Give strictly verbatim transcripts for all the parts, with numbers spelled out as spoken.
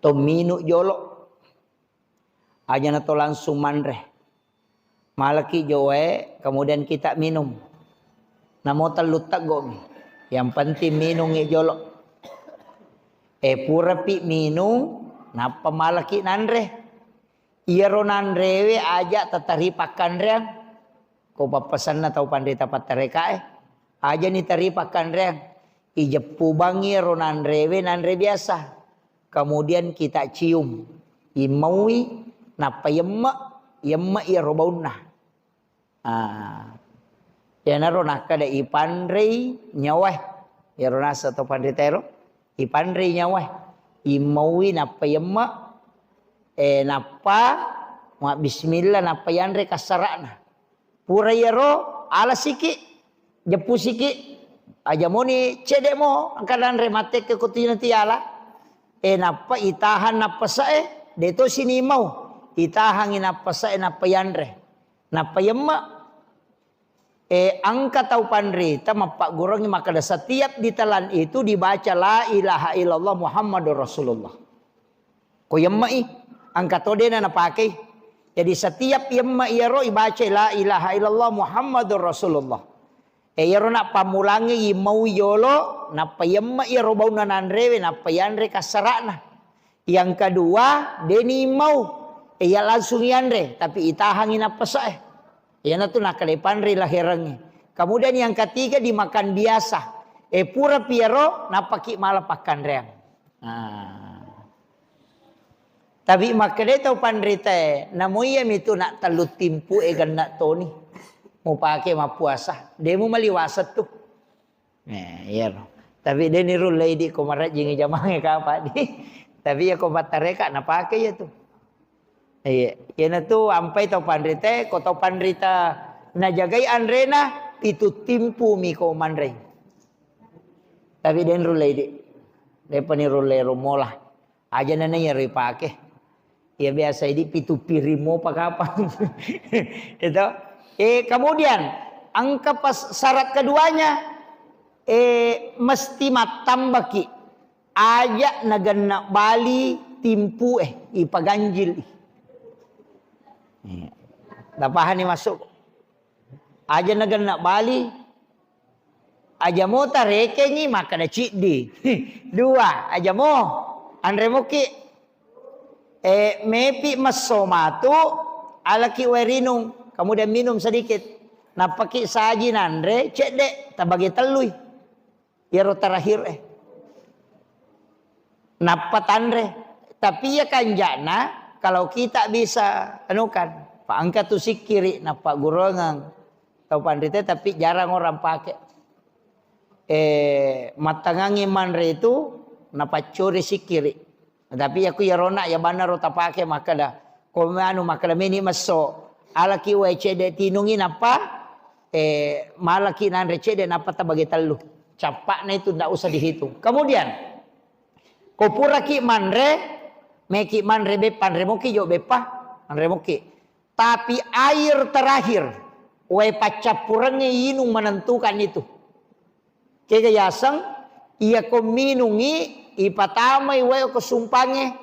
To minung jolo. Aja na to langsung manre. Malaki jo wae, kemudian kita minum. Namo tellu teggo'mi. Yang penting minungngi jolo. Eh, purapi minung, nappa malaki nanre. Iyaro nanrewe aja tatari pakkanreang. Ko pappasenna tau panrita pattarekae, aja ni tari pakkanreang. Ijeppu bangi ro nanrewe nanre biasa. Kemudian kita cium. Immaui, nappa yemme, yemme iyaro baunna. Ah. Iyanaro nakkeda ipanrei nyawae. Iyaro nasa to panrita ero, ipanrei nyawae. Immaui nappa yemme, eh, nappa mabbismillah, nappa yanre kassara'na. Pura iyaro, ala siki, jeppu siki, aja moni cedde mo, engka nanre mattekke ko tuna tiala. E, nappa itahan nappasae, de to sini mau. Itahangi nappasae, nappa yanre. Nappa yemme. E, engka tau panrita mappagguruangngi makkeda, setiap ditelan itu dibaca la ilaha illallah Muhammadur Rasulullah. Ko yemme'i, engka to dena napakei. Jadi setiap yemme iyaro ibacai la ilaha illallah Muhammadur Rasulullah. E, iyaro nappammulangngi immau jolo, nappa yemme iyaro baunna nanrewe, nappa yanre kassara'na. Yang kedua, deni immau, e, iya langsung yanre, tapi itahangi nappasae. Iyanatu nakkeda panrei laherengnge. Kemudian yang ketiga dimakan biasa. E, pura piaro, nappaki mala pakkanreang. Nah. Tapi makkedai tau panritae, namo iyami tu nak tellu timpu e genna toni. Mupake mappuasa. Demu maliwaseng tu. Eh, iyaro. Tapi de nirullei di ko marajjingi jamange kapa di. Tapi ya ko pattareka napake ya tu. Iya, iyana tu ampai tau panrita, ko tau panrita najagai anrena, pitu timpu mi ko manrei. Tapi de nirullei di. De pani rullei rumola. Aja nana iyaro ipake. Ya biasa idi pitu piring mopa kapang. Itu. Eh, kemudian engka pas syarat keduanya, eh, mesti mattambaki. Aja nagenna bali timpu e, ipaganjil. Iya. Tapahani masuk. Aja nagenna bali, aja mo tarekengi makkeda ciddi. Dua, aja mo anre moki. Eh, mepi messo matu, alaki wae rinung, kemudian minum sedikit. Nappaki saji nanre, cedde, tabage tellui. Iyaro terakhir e. Nappa tanre. Tapi iya kanjana, kalau kita bisa, anu kan, pa engka tu sikkiri, nappa gurongeng tau panrite, tapi jarang orang pake. Eh, mattangangi manre itu, napaccori sikkiri. Tapi yaku iyarona ya banna ro tapake makkeda, ko anu makkeda meni messo, alaki wae cedde tinungi nappa, eh, malaki nanre cedde nappa tabage tellu. Cappakna itu ndak usah dihitung. Kemudian, ko puraki manre, meki manre beppa, anre moki jo beppa, anre moki. Tapi air terakhir, wae paccappurengnge inung menentukan itu. Kega yaseng, iya ko minungi, ipatamai wae ko sumpangnge,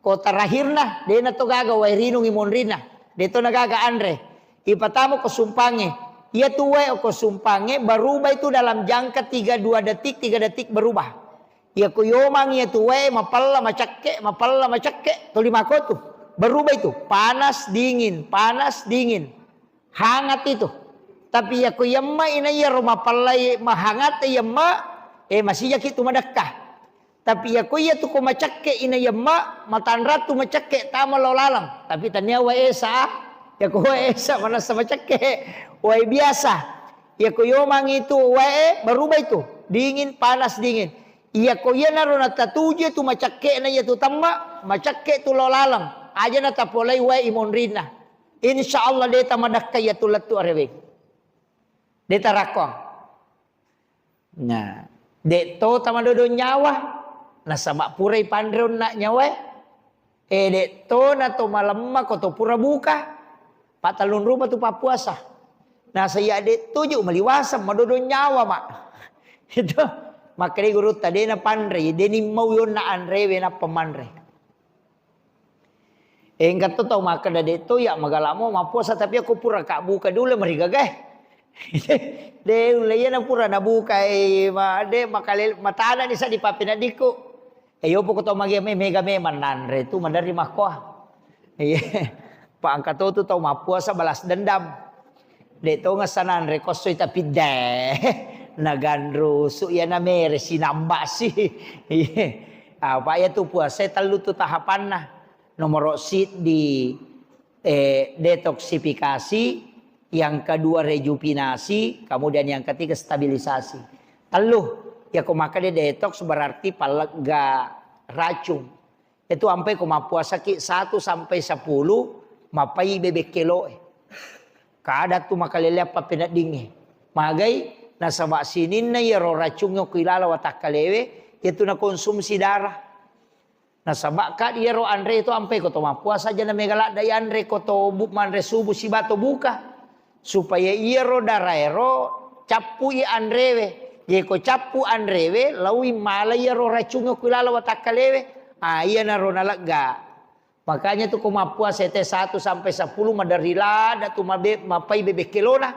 ko terakhirna, dena to gaga wae rinungi monrinna, de to nagaga anre. Ipatama ko sumpangnge, iya tu wae ko sumpangnge berubah itu dalam jangka tiga, dua detik, tiga detik berubah. Iya ko yomang iya tu wae mapella macakke, mapella macakke, tuli mako tu. Berubah itu, panas dingin, panas dingin. Hangat itu. Tapi iya ko yemma ina iya ro mapellai mahangat yemma, eh, masijaki tu madekka. Tapi iya ko iya tu ko macakke ina yemma, matanra tu macakke tama lo laleng. Tapi tania wae esa, iya ko wae esa manassa macakke, wae biasa. Iya ko yomang itu wae berubah itu, dingin, panas, dingin. Iya ko iyanaro natatujue tu macakke'na iya tu temma, macakke tu lo laleng. Aja natapolai wae imonrinna. Insya Allah de tamadakka iya tu lettu areweng. De tarakkoang. Nah, de to tamadodo nyawa. Nasaba purai panre onna nyawae. Eh, de to na to malemma ko to pura buka. Patellung rupa tu pappuasa. Nasa iya de toju maliwaseng madodo nyawa, Mak. Itu makkeda gurutta de na panre, de nimmau yonna anrewe nappa manre. Engka to tau makkeda, "De' to iya magalamo mappuasa, tapi ako pura ka buka dulu marigaga e." De' ulle iyana pura nabuka e, ma-, de' makale-, matana ni sa di pappeneddikku. E, yopo ko tau mage me-, mega memang nanre tu maderri makkoa. Iya. Pa engka to tu tau mappuasa balas dendam. De' to ngessa nanre ko essoi tapi de' naganrusu iyana mere sinamba si. Iya. Apa iya tu puasa tellu tu tahapanna. Nomoro siddi, eh, detoksifikasi, yang kedua rejuvinasi, kemudian yang ketiga stabilisasi. Tellu, ya ko makkeda detox berarti pallegga racung. Itu ampai ko mappuasaki satu sampai sepuluh, mapai bebek kelo e. Kada tu makalelea pappeneddingnge. Magai, nasaba sininna iyaro racungnge ko ilala watakkalewe, itu nakonsumsi darah. Nasaba ka iyaro anre itu ampai ko to mappuasa aja na mega ladda anre ko to bu-, manre subuh sibawa to buka. Supaya iyaro daraero cappui anrewe. Ye ko cappu anrewe, laui mala iyaro racungnge ko ilala watakkalewe. Ah, iyanaro nalegga. Makanya tu ko mappuasa te satu sampai sepuluh maderri ladda tu mabe-, mapai bebek kelona.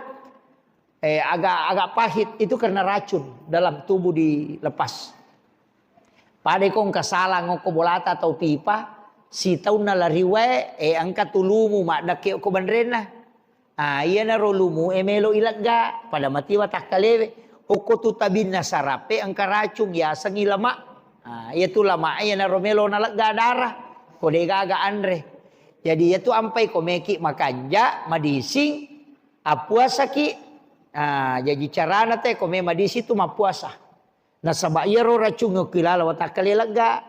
Eh, agak, agak pahit itu karena racun dalam tubuh dilepas. Pada ko engka salang okko bolata atau pipa, sitaunna lari wae, eh, engka tu lumu maddekke okko benrenna. Ah, iyanaro lumu e melo ilegga, pada matiwa takkalewe. Okko tu tabinna sarape engka racun, yasengngi lemak. Ah, iya tu lemak e iyanaro melo nalegga darah. Ko degaga anre. Jadi iya tu ampai ko meki makanja, madising, appuasaki. Ah, jaji carana te ko memang madising tu mappuasa. Nasaba iyaro racung okko ilala watakkale legga.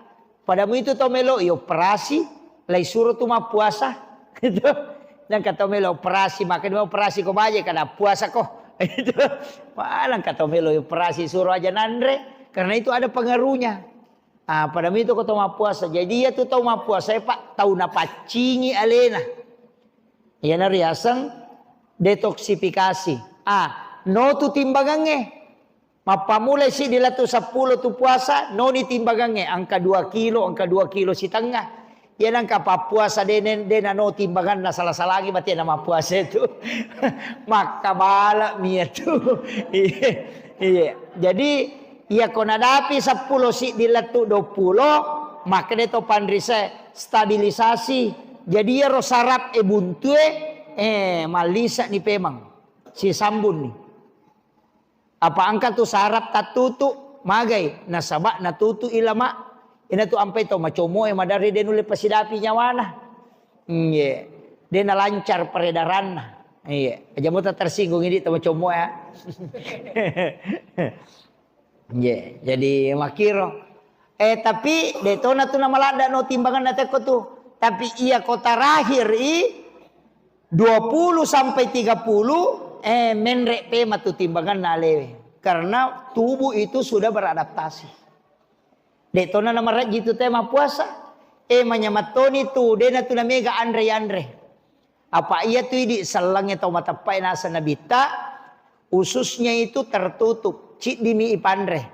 Pada muitu tau melo i operasi, lai suro tu mappuasa. Itu. Nangka tau melo operasi, maka dia operasi ko baje kada puasa ko. Itu. Wah, nangka tau melo operasi suro aja nanre, karena itu ada pengaruhnya. Ah, pada muitu ko tau mappuasa. Jadi iya tu tau mappuasa e, Pak, tau napaccingi alena. Iyana riaseng detoksifikasi. Ah, no tu timbangangnge. Mappammulai siddi lettu seppulo tu puasa, noni timbangangnge, engka dua kilo, engka dua kilo sitengnga. Iya nengka pappuasa de-, de-, de nano timbanganna, sala-salangi mate na mappuasa itu. Makkabale'mi itu. Iya, iya. Jadi, iya ko nadapi seppulo siddi lettu duappulo, makkeda to panrise stabilisasi. Jadi, iyaro saraf e buntue, eh, mallise'ni pemeng. Sisambunni. Apa engka tu saraf tattutu, magai, nasaba natutu i lemak. Ina tu ampai tau macomo e maderri de nulle pasidapi nyawana. Iye. De nalancar peredaranna. Iye. Aja muta tersinggung ini tau macomo ya. Iye. Jadi makiro. Eh, tapi de tona tu namaladda no timbanganna tekko tu. Tapi iya ko terakhir i, dua puluh sampai tiga puluh, eh, menre' pema tu timbanganna alewe. Karena tubuh itu sudah beradaptasi. De tona namarejji tu te mappuasa. Eh, manyamattoni tu, de na tu namega anre-anre. Apa iya tu idi sellengnge tau mateppa e naseng Nabitta, ususnya itu tertutup, ciddimi ipanre.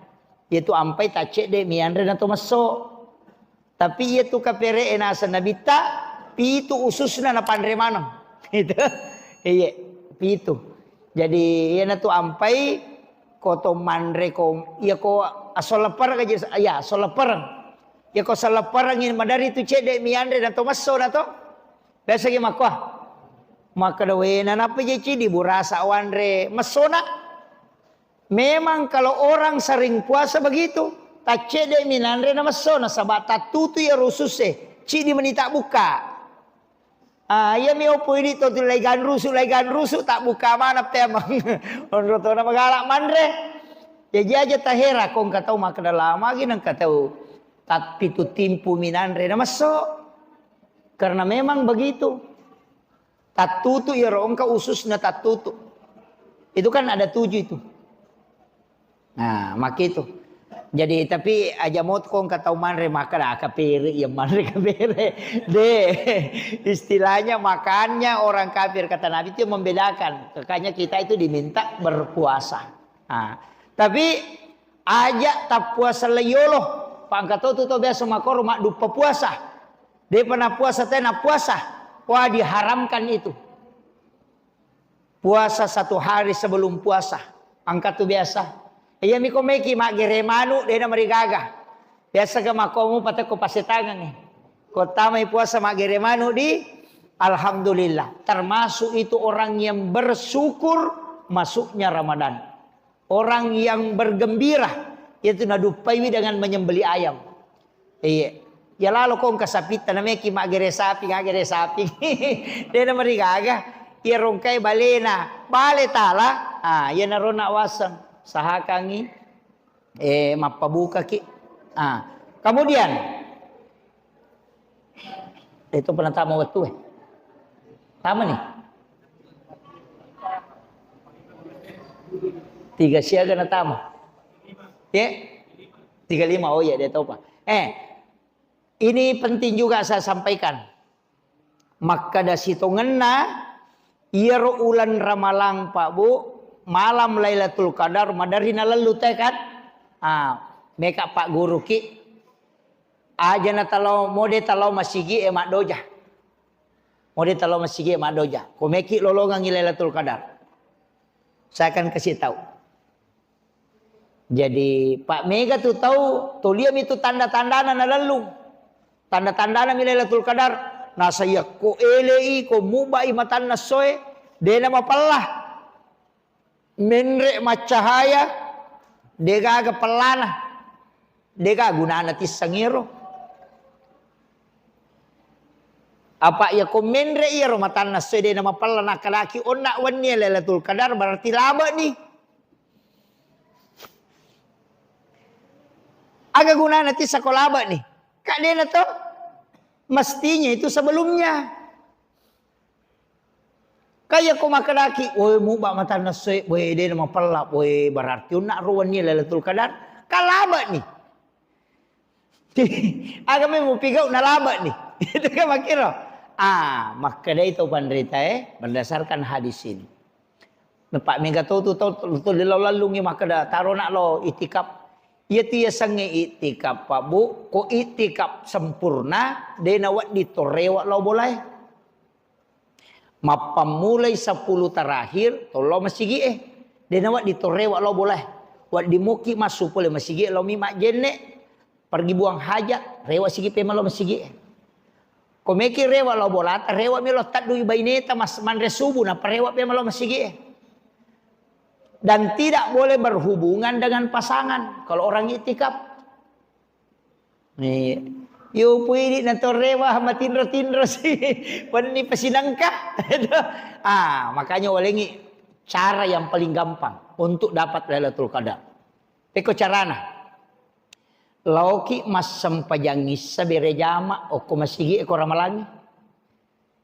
Iya tu ampai taccedde mi anre na to messo. Tapi iya tu kapere e naseng Nabitta, pitu ususna napanre maneng. Itu. Iya, pitu. Jadi, iya na tu ampai ko to manre ko, iya ko asollepereng aja, iya, asollepereng. Iya ko sollepereng ini madari tu cedde mi anre na to messo na to. Biasa ki makkoa. Makkeda, "Wena, nappa je cidi burasa wanre messona." Memang kalau orang sering puasa begitu, taccedde mi nanre na messona, saba tattutu iya rususse, cidi meni tabbuka. Ah, iya mi opo idi to tu lai ganrusu, lai ganrusu, tabbuka mana pemang. Onro tona magala manre. Jaji aja tahera, ko engka tau makkeda lama gi nengka tau tappitu timpu mi nanre na messo. Karena memang begitu. Tattutu iyaro engka ususna tattutu. Itu kan ada tujuh itu. Nah, makitu. Jadi, tapi aja motko engka tau manre makkeda kapere, iya manre kapere. De, istilahnya makannya orang kafir, kata Nabi itu membedakan. Makanya kita itu diminta berpuasa. Nah, tapi aja tappuasa leyolo. Pangkatotu to biasa makoro madduppa puasa. Depa napuasa, te napuasa. Wah, diharamkan itu. Puasa satu hari sebelum puasa. Engka tu biasa. Iya mi ko meki maggere manu, dena marigaga. Biasa ke makomu patekko pasetangangi. Ko tamai puasa maggere manu di, alhamdulillah. Termasuk itu orang yang bersyukur masuknya Ramadan. Orang yang bergembira, itu naduppaiwi dengan menyembelih ayam. Iya. Ya lalo ko engka sapitta, nameki maggere sapi, ngaggere sapi. Dena marigaga. Iya rongkai balena, bale tala. Ah, iya narona waseng. Sahakangi, eh, mappabukaki. Ah, kemudian, itu pernah tama wettu, eh. Tama nih. Tiga siaga na tama. Ya? Tiga lima. Oh iya, dia tahu, Pak. Eh, ini penting juga saya sampaikan. Makkada sitongenna, iyaro ulan Ramalang, Pak Bu, malam Lailatul Qadar, maderri nalellu te kan? Ah, meka Pak Guru ki. Aja na talo, mode talo masigi e maddoja. Mode talo masigi e maddoja. Ko meki lolongangi Lailatul Qadar. Saya akan kasih tahu. Jadi, Pak, mega tu tau, toliami tu tanda-tandana nalellung. Tanda-tandana mi Lailatul Qadar. Nasaba ko elei, ko mubai matanna essoe, dena mapella. Menre maccahaya, degaga pellana. Dega gunana tisseng ero. Apa iya ko menre iyaro matanna essoe dena mapella, nakkadaki onna wenni Lailatul Qadar, berarti labe'ni. Aga gunana tissa ko labe'ni? Ka dena to? Mestinya itu sebelumnya. Kaya ko makkedaki, "Woi, muba matanna essoe, woi, dena mapella, woi, berarti onna ro wenni Lailatul Qadar." Ka labe'ni. Aga memang mupigau nalabe'ni. Itu kan makkiro. Ah, makkedai to panrita, eh, berdasarkan hadis ini. Nappa mega to tu tau, tu, tu, lao lallungi makkeda, "Tarona lo itikaf." Iya tu yasengnge itikaf, Pak Bu, ko itikaf sempurna, dena wedding to rewe lao bolae. Mappammulai sepuluh terakhir, to lao masigi'e. Dena wedding to rewe lao bolae. Wedding moki massu pole masigi'e, lao mi majjenne. Pergi buang hajat, rewe sigi pe malo masigi'e. Ko meki rewe lao bolata, rewe mi lao teddui baineta mas-, manre subuh, nappa rewe pe malo masigi'e. Dan tidak boleh berhubungan dengan pasangan kalau orang iktikaf. Iya. Yo puidi na to rewe matinro-tinro si. Wenni pasinengka. Ah, makanya walengi cara yang paling gampang untuk dapat Lailatul Qadar. Pekko carana. Laoki massempajang issa bere jama okko masigi'e ko ramalangnge.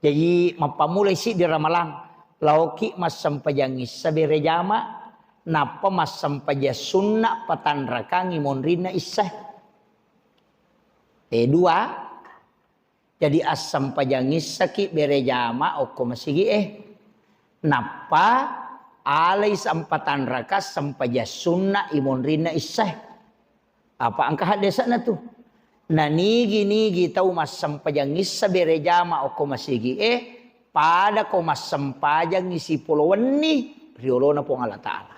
Jaji, mappammulai siddi ramalang, laoki massempajang issa bere jama, nappa massempajang sunna patanrakangi monrinna issae. Eh, dua. Jadi, assempajang issaki bere jama okko masigi'e. Nappa alai sampatanraka sempajang sunna i monrinna issae. Apa engka haddese'na tu? Nanigi-nigi tau massempajang issa bere jama okko masigi'e, pada ko massempajangngi sipolo wenni ri olona Puang Allah Ta'ala.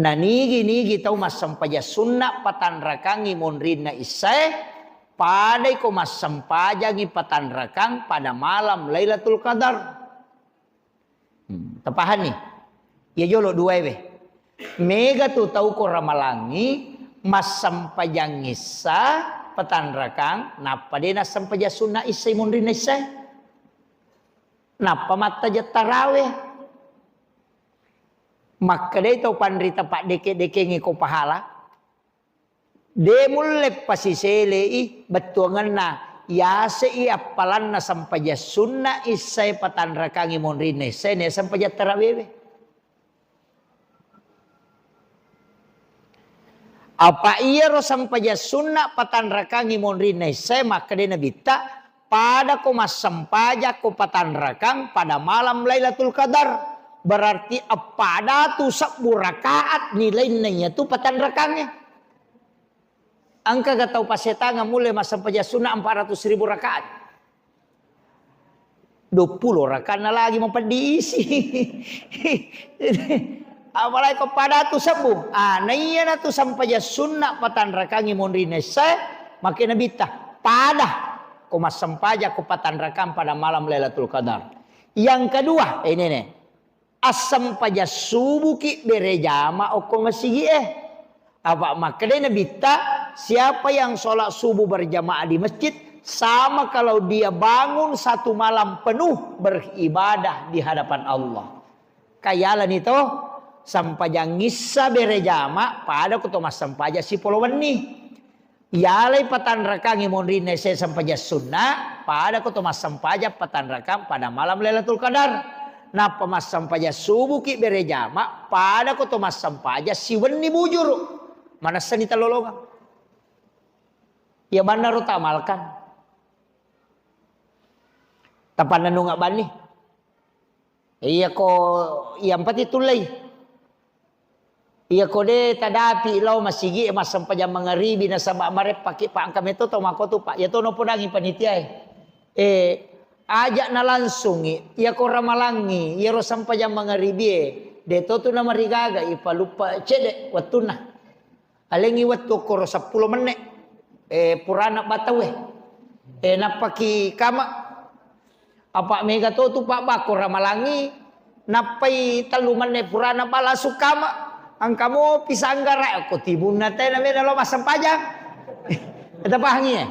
Nanigi-nigi tau massempajang sunna patanrakangngi monrinna issae, padai ko massempajangngi patanrakang pada malam Lailatul Qadar. Hmm, tapahanni? Iya jolo duae we. Mega tu tau ko ramalangngi massempajang issa patanrakang, nappa de nassempajang sunna issa i monrinna issae. Nappa mattajeng tarawe. Makkedai tau panrita paddeke-dekengnge ko pahala. De mulle pasiselei bettuangenna yasei appalanna sempajang sunna issae patanrakangi monrinna issae ne sempajang tarawewe. Apa iyaro sempajang sunna patanrakangi monrinna issae makkeda Nabitta, pada ko massempajang ko patanrakang pada malam Lailatul Qadar, berarti eppada tu sebbu rakaat nilainna iyatu patanrakangnge. Engkaga tau passetangeng mulle massempajang sunna empat ratus ribu rakaat? Duappulo rakaatna lagi mapeddi isi. Apalagi ko pada tu sebbu. Ah, na iyana tu sempajang sunna patanrakangi monrinna issae, make Nabitta, pada ko massempajang ko patanrakang pada malam Lailatul Qadar. Yang kedua, eh, ini nih. Assempajang subuki berejama okko masigi'e. Apa makkedai Nabitta, siapa yang sholat subuh berjamaah di masjid, sama kalau dia bangun satu malam penuh beribadah di hadapan Allah. Kayalani to, sempajang issa berejama pada ko to massempajang sipolo wenni. Yalai patanrakangi monrinna ese sempajang sunna, pada ko to massempajang patanrakang pada malam Lailatul Qadar. Nappa massempajang subuki berejama, pada ko to massempajang siwenni bujuru. Manessani tallolongang. Iya bannaro tamalkan. Tapannennunga banni. Iya ko, iya mpati tullei. Iya ko de tadapi lao masigi e massempajang mangaribi nasaba mareppaki pa engka meto tau makotu pa. Iya to nopodangi panitiae. Eh, aja nalangsungi, iya ko ramalangi, iya ro sempajang mangaribi e. De to tu namarigaga ipaluppa cede wettunna. Alengngi wettu okkoro seppulo menne, eh, purana ba tauwe. Eh, nappaki kama. Apa mega to tu pa bakko ramalangi, nappai tellu menne purana ba langsung kama. Engka mopi sanggara, ko tibunna te na mena lo massempajang. Eta pahangi e.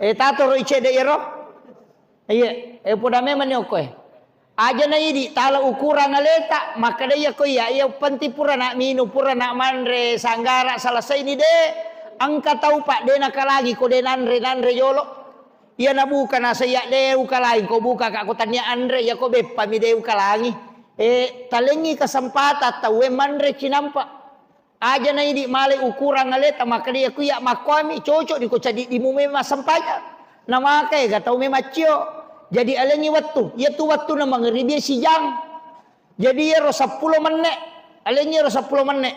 Eh, tatoro icede iyaro. Iya, eh, poda memang ni okko e. Aja na idi tala ukurang aleta, makkeda iya ko iya, iya penting pura nak minum, pura nak manre, sanggara, selesai ni de. Engka tau pak de nakalangi ko de nanre, nanre jolo. Iya nabuka nasa iya de ukalangi, ko buka kak ko tania anre, iya ko beppa mi de ukalangi. Eh, talengi kesempatan tauwe manre cinampa. Aja na idi malai ukurang aleta, makkeda iya ku iya makkuami cocok di ko cadiddimu memang massempajang. Na maka ega tau memang cio. Jadi alengi wettu, iya tu wettu na mangaribi sijang. Jadi iyaro seppulo menne, alengi iyaro seppulo menne.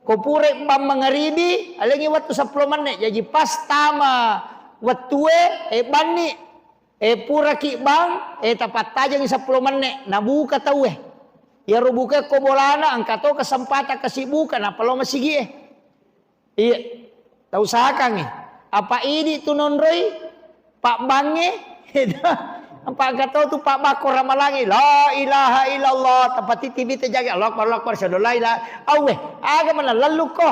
Ko pura bang mangaribi, alengi wettu seppulo menne. Jadi pas tama wettue, eh, banni. Eh, puraki bang, eh, tapattajengi seppulo menne, nabuka tauwe. Iyaro buka ko bolana, engka to kesempatan kasi buka, nappa lao masigi e. Iya, tausahakangi. Apa idi tu nonroi, pak bange, apa engka to tu pak bakko ramalangi, la ilaha illallah, tapatiti bite jage, Allahu Akbar, Allahu Akbar, syahadu la ilaha, auwe, aga mana lellu ko.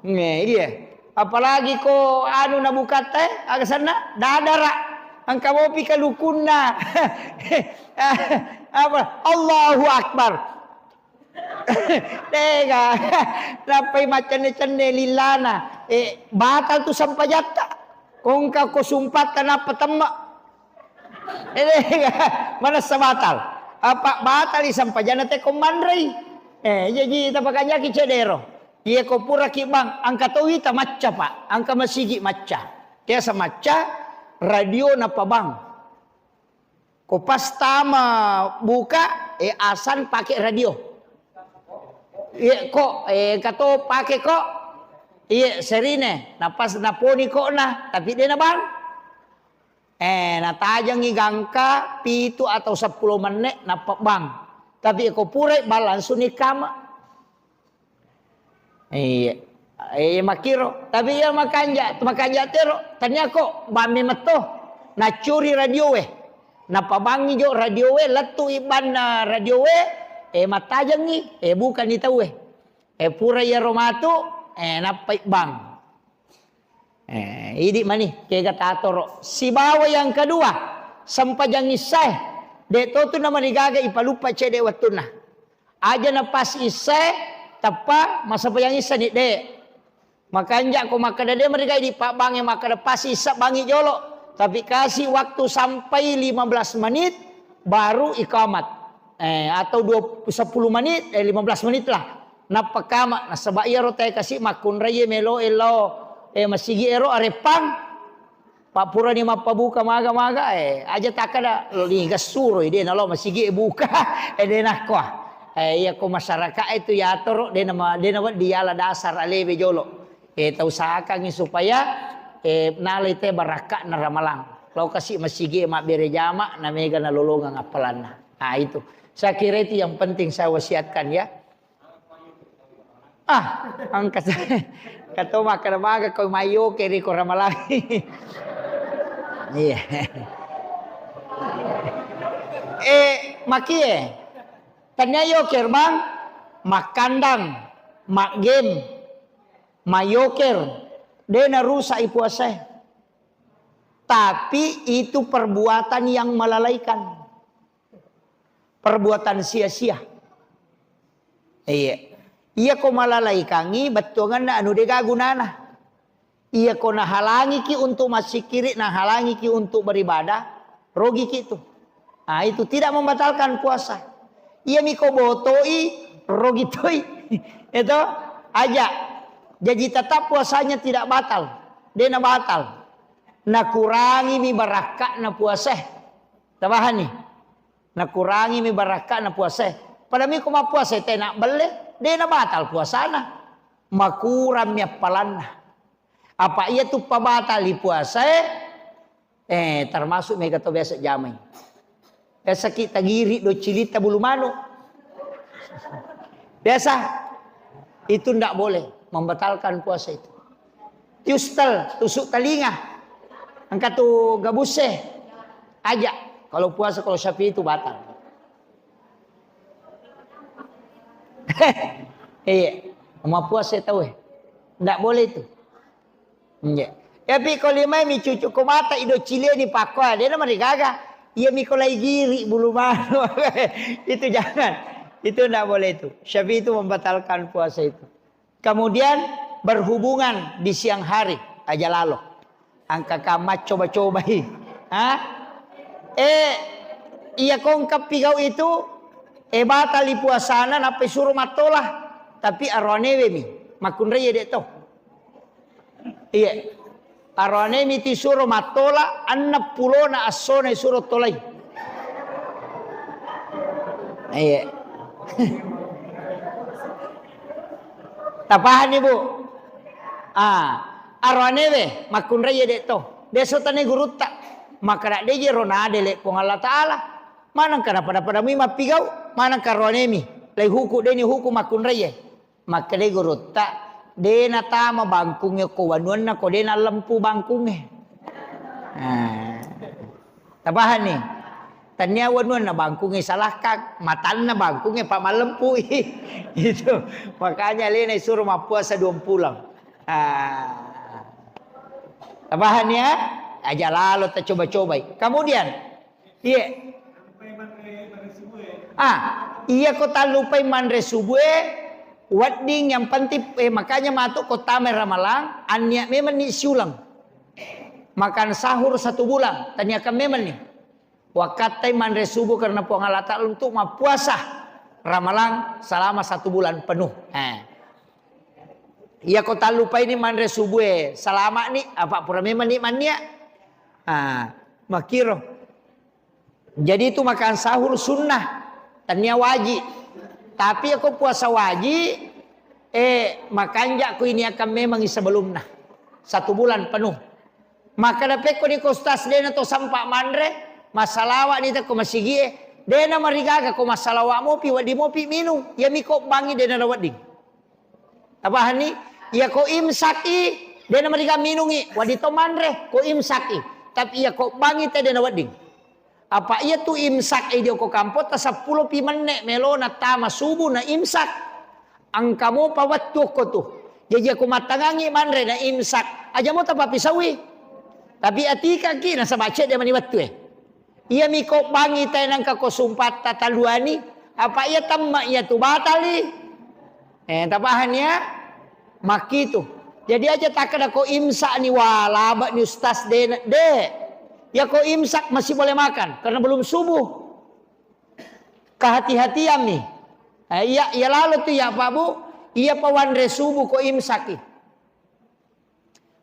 Nge, iya. Apalagi ko anu nabukatta, eh, aga senna? Dadara. Engka mopi kalukunna. Apa? Allahu Akbar. Tega. Nappai maccenne-cenne lillana. Eh, batal tu sempajatta. Kongka ko sumpatta nappa temma. Eh, manessa batal. Apa batali sampajanna te ko manrei. Eh, jaji tapakanjaki cedero. Iya ko puraki bang, engka to wita macca, Pak. Engka masigi macca. Tiasa macca, radio nappa bang. Ko pas tama buka, eh, asan pake radio. Iya ko, eh, engka to pake ko. Iya serine, napas naponi ko na, tapi de na bang. Eh, natajengngi gangka pitu atau seppulo menne nappa bang. Tapi ko purai bang langsung ni kama. Iya. Eh, makkiro. Tapi iya makanja, makanja tero. Tania ko bang memetto. Nacuri radioe. Nappa bangi jo radioe, lettu ibanna radioe. Eh, mattajengngi. Eh, bukani tauwe. Eh, pura iyaro matu. Eh, nappai bang. Eh, idi mani, kega tatoro. Sibawa yang kedua, sempajang issae. De to tu namarigaga ipaluppa cede wettunna. Aja na pas issae, teppa massempajang issa ni, de. Makanja ko makkeda de marigai di pabbange makkeda pas issa bangi jolo. Tapi kasih waktu sampai lima belas menit, baru ikamat. Eh, atau dua, sepuluh menit, eh, lima belas menit lah. Nappa kama, nasaba iyaro tae kasi makkunrai melo elo, eh, masigi ero areppang. Pak purani mappabuka maga-maga, eh, aja takkada, lo niga suroi, de nalo masigi buka, eh, de nakkoa. Eh, iya ko masyarakat itu yatoro, dena ma-, dena wedding yala dasar alewe jolo. Eh, tausahakangngi supaya, eh, nalai te barakka'na Ramalang. Lao kasi masigi mabbere jama, na mega nalolongeng appalanna. Ah, itu. Saya kira itu yang penting saya wasiatkan ya. Ah, engka sa-, kato makkeda maga ko mayoke ri ko Ramalang. Iya. Eh, makie. Tania yoker, Bang. Makkandang, maggame, mayoker. De narusak i puasae. Tapi itu perbuatan yang melalaikan. Perbuatan sia-sia. Iya. Iya ko malalaikangngi bettuangenna anu dega gunana. Iya ko nahalangiki untuk massikkiri, nahalangiki untuk beribadah, rogiki tu. Ah, itu tidak membatalkan puasa. Iya mi ko botoi, rogi toi. Itu aja. Jadi tetap puasanya tidak batal. Dena batal. Nakurangi mi barakka'na puasae. Tabahanni. Nakurangimi barakka'na puasae. Pada miko mappuasa tena belle, de nabatal puasana. Makurangmi appalanna. Apa iya tu pabatali puasae, eh, termasuk mega to biasa jamai. Biasa ki tagiri do cilita bulu manu. Biasa. Itu ndak boleh membatalkan puasa itu. Tiustel, tusuk telinga. Engka tu gabuse. Aja. Kalau puasa, kalau Syafi'i itu batal. Iya. Mau puasa tahu eh. Ndak boleh itu. Iya. Tapi kalau lima mi cucu ko mata ido cile ni pakwa, de namarigaga. Iya mi ko lai giri bulu manu. Itu jangan. Itu ndak boleh itu. Syafi'i itu membatalkan puasa itu. Kemudian berhubungan di siang hari, aja lalo. Engka ka maccoba-cobai. Ha? Eh, iya ko engka pigau itu, eh, batali puasana, nappa isuro mattola. Tapi aroanewe mi, makkunrai de to. Iya. Aroane mi tisuro mattola, enneng pulona essona isuro tolai. Iya. Tapahanni, Bu? Ah, aroane we, makkunrai de to. Biasa tane gurutta. Makkeda de je ro nadele Puang Allah Taala. Maneng kana pada-pada mui mappigau, maneng karoane mi. Lai huku deni huku makkunrai. Makkedai gurutta, de natama bangkungnge ko wanuanna ko de nallempu bangkungnge. Ah. Tapahanni? Tania wanuanna bangkungnge salahkang, matanna bangkungnge pa mallempui. Itu. Makanya alena isuro mappuasa dua pulang. Ah. Tapahanni ya? Aja lalo tacoba-cobai. Kemudian, Iya. Ah, iya ko tallupai manre subue, wedding yang penting, eh, makanya matu ko tamai Ramalang, annia memang ni siulang. Makan sahur satu bulan, taniakan memang ni. Wakattai manre subuh karena Puang Allah Ta'ala untuk mappuasa Ramalang selama satu bulan penuh. Eh. Iya ko tallupai ni manre subue, selama ni, apa pura memang ni mannia. Ah, makiro. Jadi itu makan sahur sunnah, tania waji. Tapi ako puasa waji, eh, makanja ko ini akan memang sebelumna. Satu bulan penuh. Maka dapekko ni ko ustaz dena to sampa manre, massalawa ni ko masigie, dena marigaga ko massalawa mopi, wadi mopi minum, ya miko bangi dena na wedding. Tapahanni? Iya ko imsaki, dena mariga minungi, wadi to manre, ko imsaki. Tapi iya ko bangi te dena wedding. Apa iya tu imsak e dio ko kampotta seppulo pi menne melo na tama subuh na imsak. Engka mopa wettu okko tu. Jaji ko mattangangi manre na imsak. Aja mo tapapisaui. Tapi atikaki nasaba cedde mani wettu e. Iya miko bangi te nangka ko sumpatta taluani. Apa iya temma iya tu batali. Eh, tapahanni ya? Makkitu. Jadi aja takkeda ko imsak ni, wah, labek ni ustaz de, de. Ya ko imsak masih boleh makan karena belum subuh. Kehati-hatian nih. Eh, iya, iya lalo tu ya Pak Bu, iya pawanre subuh ko imsak i.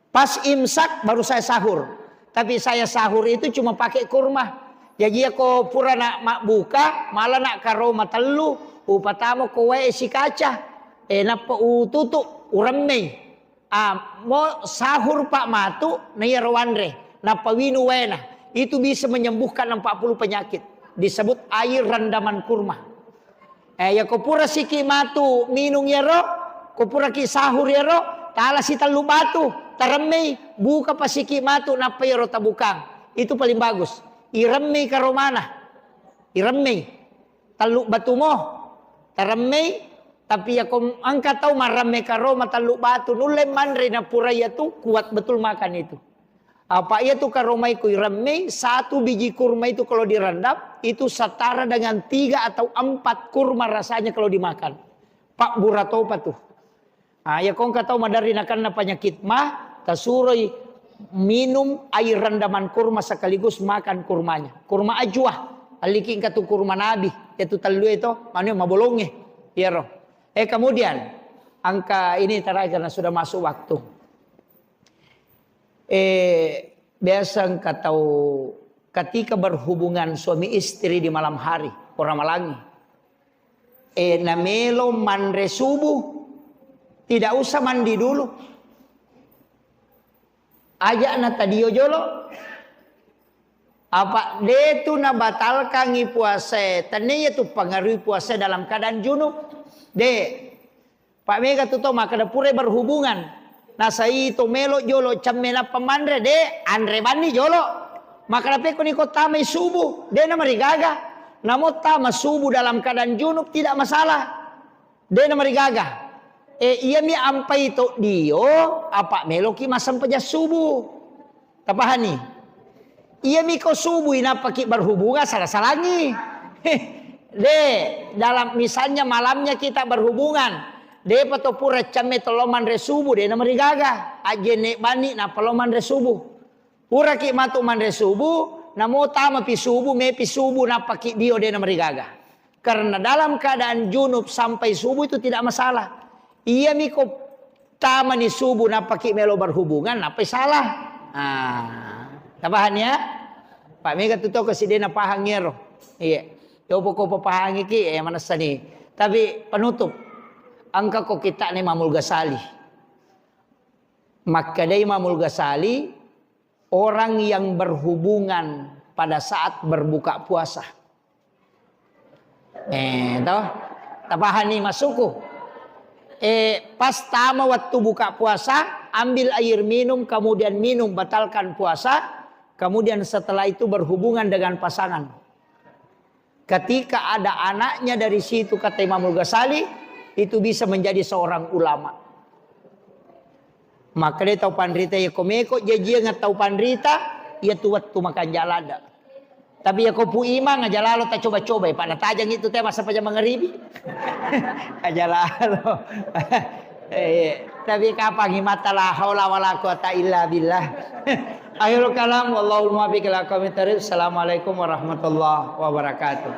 Pas imsak baru saya sahur. Tapi saya sahur itu cuma pakai kurma. Jadi ya ko pura nak mabbuka, malah nak karoma tellu, Upatama ko wae sikaca, e, nappa ututu, uremmei. Ah, mo sahur pa matu, na iyaro wanre, nappa winu waena. Itu bisa menyembuhkan empat puluh penyakit. Disebut air rendaman kurma. Eh, ya ko pura siki matu minung iyaro, ko pura ki sahur iyaro, tala si tellu batu, taremmei, buka pa siki matu, nappa iyaro tabukang. Itu paling bagus. Iremmei karomana. Iremmei. Tellu batu mo. Taremmei, tapi ya ko engka tau maremme karoma tellu batu, nulle manre na pura iyatu kuat betul makan itu. Apa iya tu karomai ku iremmei, satu biji kurma itu kalau direndam, itu setara dengan tiga atau empat kurma rasanya kalau dimakan. Pak buratopa tu. Ah, ya kongka tau maderri nakanna penyakit ma, tasuroi minum air rendaman kurma sekaligus makan kurmanya. Kurma ajwa, alliki engka tu kurma nabi, ya tu tellu itu, manu mabolonge, iyaro. Eh, kemudian, angka ini terakhir karena sudah masuk waktu. Eh, biasa engka tau ketika berhubungan suami istri di malam hari, orang malangi. Eh, namelo manre subuh, tidak usah mandi dulu. Ajak na tadio jolo. Apa de tu nabatalkangi puasa, tennia tu pengaruhi puasa dalam keadaan junub. De. Pak mega tu to makkeda pura berhubungan. Nasai to melo jolo cemme nappa manre, de, anre banni jolo. Makkeda pekko ni ko tamai subuh, de namarigaga. Namo tama subuh dalam keadaan junub tidak masalah. De namarigaga. Eh, iyami ampai to dio, apa meloki massempajang subuh. Tapahani? Iyami ko subuh nappaki berhubungan, salah-salangi. De, dalam misalnya malamnya kita berhubungan, depa to pura camme to lo manre subuh, de namarigaga. Ajjenne bani nappa lo manre subuh. Puraki matu manre subuh, namo tamapi subuh, mepi subuh, nappaki dio, de namarigaga. Karena dalam keadaan junub sampai subuh itu tidak masalah. Iyami ko tamani subuh nappaki melo berhubungan, nappai salah. Ah, tapahani ya? Pak mega tu to kasi de napahang ero. Iya. Yo poko papahangi ki, eh, manessa ni. Tapi penutup, engka ko kita ni Imamul Ghazali. Makkedai Imamul Ghazali, orang yang berhubungan pada saat berbuka puasa. Eh, toh? Tapahani masukku? Eh, pas tama waktu buka puasa, ambil air minum, kemudian minum, batalkan puasa, kemudian setelah itu berhubungan dengan pasangan. Ketika ada anaknya dari situ, kata Imamul Ghazali, itu bisa menjadi seorang ulama. Makkeda tau panrita, iya ko meko jajiang tau panrita, iya tu wettu makanja ladde. Tapi iya ko Pu Imang aja lalo tacoba-coba, pada tajang itu teh masa paja mangaribi. Aja lalo. Eh, tapi kapang mata la haula wala quwata illa billah. Akhirul kalam, wallahul muwaffiq ila aqwamit thariq. Assalamualaikum warahmatullahi wabarakatuh.